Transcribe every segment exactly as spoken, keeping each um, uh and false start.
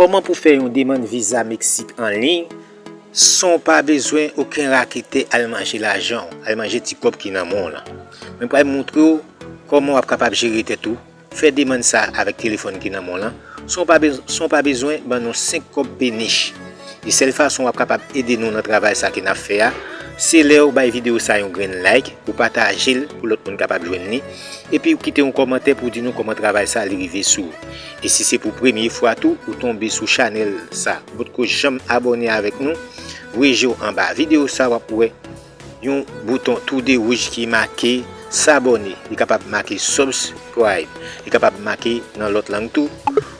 Kòman pou fè yon demann viza Meksik an liy san w pa bezwen okenn raketè al manje lajan w, al manje ti kòb ki nan men w lan? Mwen pral montre w kòman w ap kapab jere tèt ou, fè demann sa avèk telefòn ki nan men w lan, san w pa bez-, san w pa bezwen ban nou senk kòb penich. E sèl fason w ap kapab ede nou nan travay sa ke n ap fè a, se lè w bay videyo sa yon grenn like, ou pataje l pou lòt moun kapab jwenn li, epi w kite yon kòmantè pou w di nou kòman travay sa li rive sou ou. E si se pou premye fwa tou ou tonbe sou chanèl sa, potko janm abòne avèk nou, voye je w anba videyo sa, w ap wè yon bouton toude wouj ki make s'abonner. Li kapab make subscribe. Li kapab make nan lòt lang tou.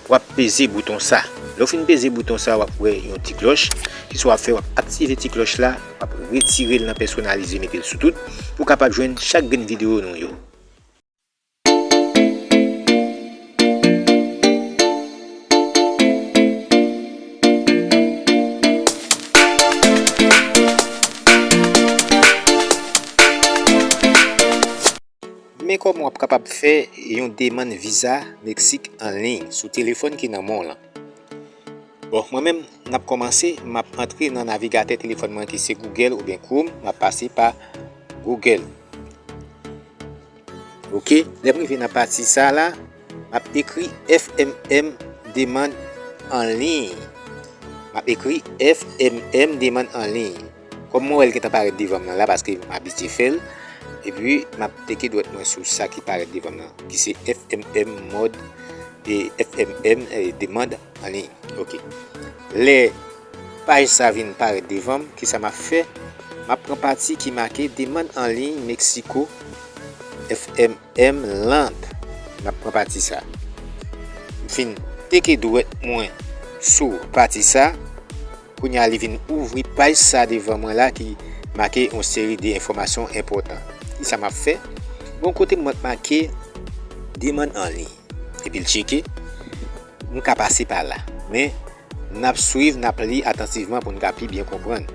W ap peze bouton sa. Lè w fin peze bouton sa, w ap wè yon ti klòch. Kisa w ap fè? W ap aktive ti klòch la, w ap retire l nan pèsonalize, mete l sou tout, pou w kapab jwenn chak grenn videyo nou yo. Men kòman w ap kapab fè yon demann viza Meksik an liy sou telefòn ki nan men w lan. Bon, mwen menm, n ap kòmanse, m ap antre nan navigatè telefòn mwen ki se Google oubyen Chrome, m ap pase pa Google. Oke, lè m rive nan pati sa la, m ap ekri F M M demann an liy. M ap ekri F M M demann an liy. Kòm mwen wè l gentan parèt devan m nan la, paske m abitye fè l, epi m ap teke dwèt mwen sou sa ki parèt devan m nan, ki se F M M mòd, e F M M, e demann an liy. Oke. Lè paj sa vin parèt devan m, kisa m ap fè? M ap pran pati ki make demann an liy Meksiko F M M land. M ap pran pati sa. M fin teke dwèt mwen sou pati sa. Kounye a, li vin ouvri paj sa devan mwen la ki make yon seri de enfòmasyon enpòtan. Kisa m ap fè? Bon, kote mwen make demann an liy. Epi l tcheke. M ka pase pa la. Men, n ap swiv, n ap li atantivman pou n ka pi byen konprann.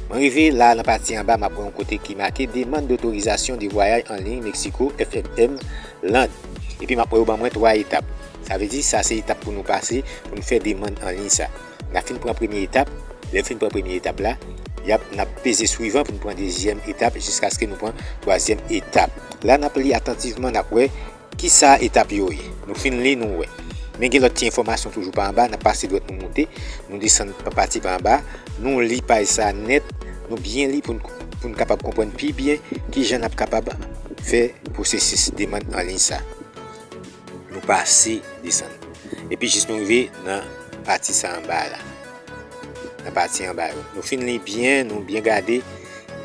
Mwen rive la nan pati anba, m ap wè yon kote ki make Demande d'autorisation de voyage en ligne Mexico F M M land. Epi m ap wè yo ban mwen twa etap. Sa vle di, sa se etap pou nou pase, pou n fè demann an liy sa. N ap fin pran premye etap. Lè n fin pran premye etap la, y ap, n ap peze swivan pou n pran dezyèm etap jiskaske nou pran twazyèm etap. La, n ap li atantivman, n ap wè kisa etap yo ye. Nou fin li, nou wè. Men gen lòt ti enfòmasyon toujou pa anba, n ap pase dwèt nou moute, nou desann pa pati pa anba, nou li paj sa nèt, nou byen li pou n, pou n kapab konprann pi byen kijan n ap kapab fè pwosesis demann an liy sa. Nou pase desann. Epi jis nou rive nan pati sa anba la. Nan pati anba yo. Nou fin li byen, nou byen gade.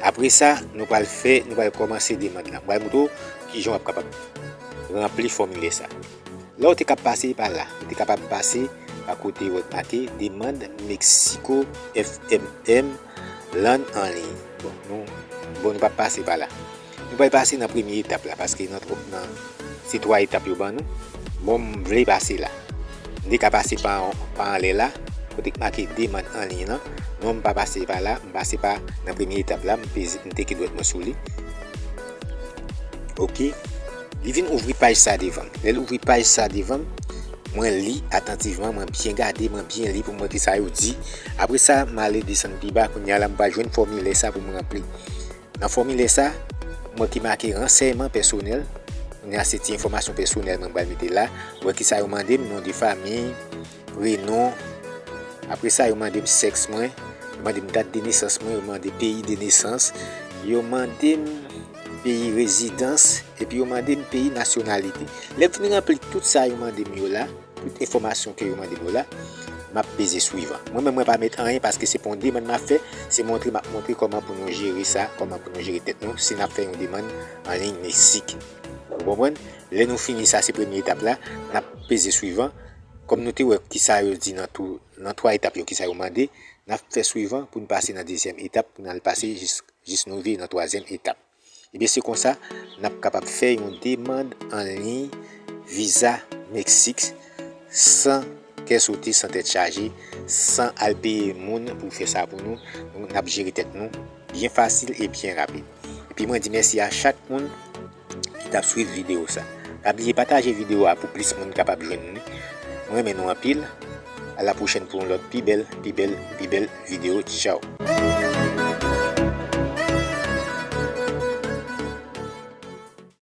Apre sa, nou pral fè, nou pral kòmanse demann lan. Mwen pral montre w kijan w ap kapab ranpli fòmilè sa. Lè w te kab pase pa la, ou te kapab pase pa kote yo make Demande Mexico F M M land en ligne. Bon, nou, bon, nou p ap pase pa la. Nou pral pase nan premye etap la, paske nan, nan, se twa etap yo ban nou. Bon, m vle pase la. M te ka pase pa, pa anlè la, kote k make demann an liy lan. Non, m pa pase pa la, m pase pa nan premye etap la, m peze, m teke dwèt mwen sou li. Oke. Li vin ouvri paj sa devan m. Lè l ouvri paj sa devan m, mwen li atantivman, mwen byen gade, mwen byen li pou m wè kisa yo di. Apre sa, m ale desann pi ba, kounye a la, m pral jwenn fòmilè sa pou m ranpli. Nan fòmilè sa, mwen ki make ransèyman pèsonèl. Kounye a se ti enfòmasyon pèsonèl mwen pral mete la. Wè kisa yo mande m, non de famiy, prenon. Apre sa, yo mande m sèks mwen, yo mande m dat de nesans mwen, yo mande peyi de nesans, yo mande m peyi rezidans, epi yo mande m peyi nasyonalite. Lè m fin ranpli tout sa yo mande m yo la, tout enfòmasyon ke yo mande m yo la, m ap peze swivan. Mwen menm, mwen pa met anyen paske se pa yon demann m ap fè, se montre m ap montre kòman pou nou jere sa, kòman pou nou jere tèt nou, si n ap fè yon demann an liy Meksik. Ou konprann? Lè nou fini sa, se premye etap la, n ap peze swivan. Kòm nou te wè kisa yo di nan tou, nan twa etap yo, kisa yo mande, n ap fè swivan pou n pase nan dezyèm etap, pou n al pase jis, jis nou rive nan twazyèm etap. Ebyen, se konsa, n ap kapab fè yon demann an liy viza Meksik san kè sote, san tèt chaje, san al peye moun pou fè sa pou nou. Nou, n ap jere tèt nou byen fasil e byen rapid. Epi mwen di mèsi a chak moun ki t ap swiv videyo sa. Pa bliye pataje videyo a pou plis moun kapab jwenn li. Mwen renmen nou anpil. A la pwochèn pou yon lòt pi bèl, pi bèl, pi bèl videyo. Tchaw.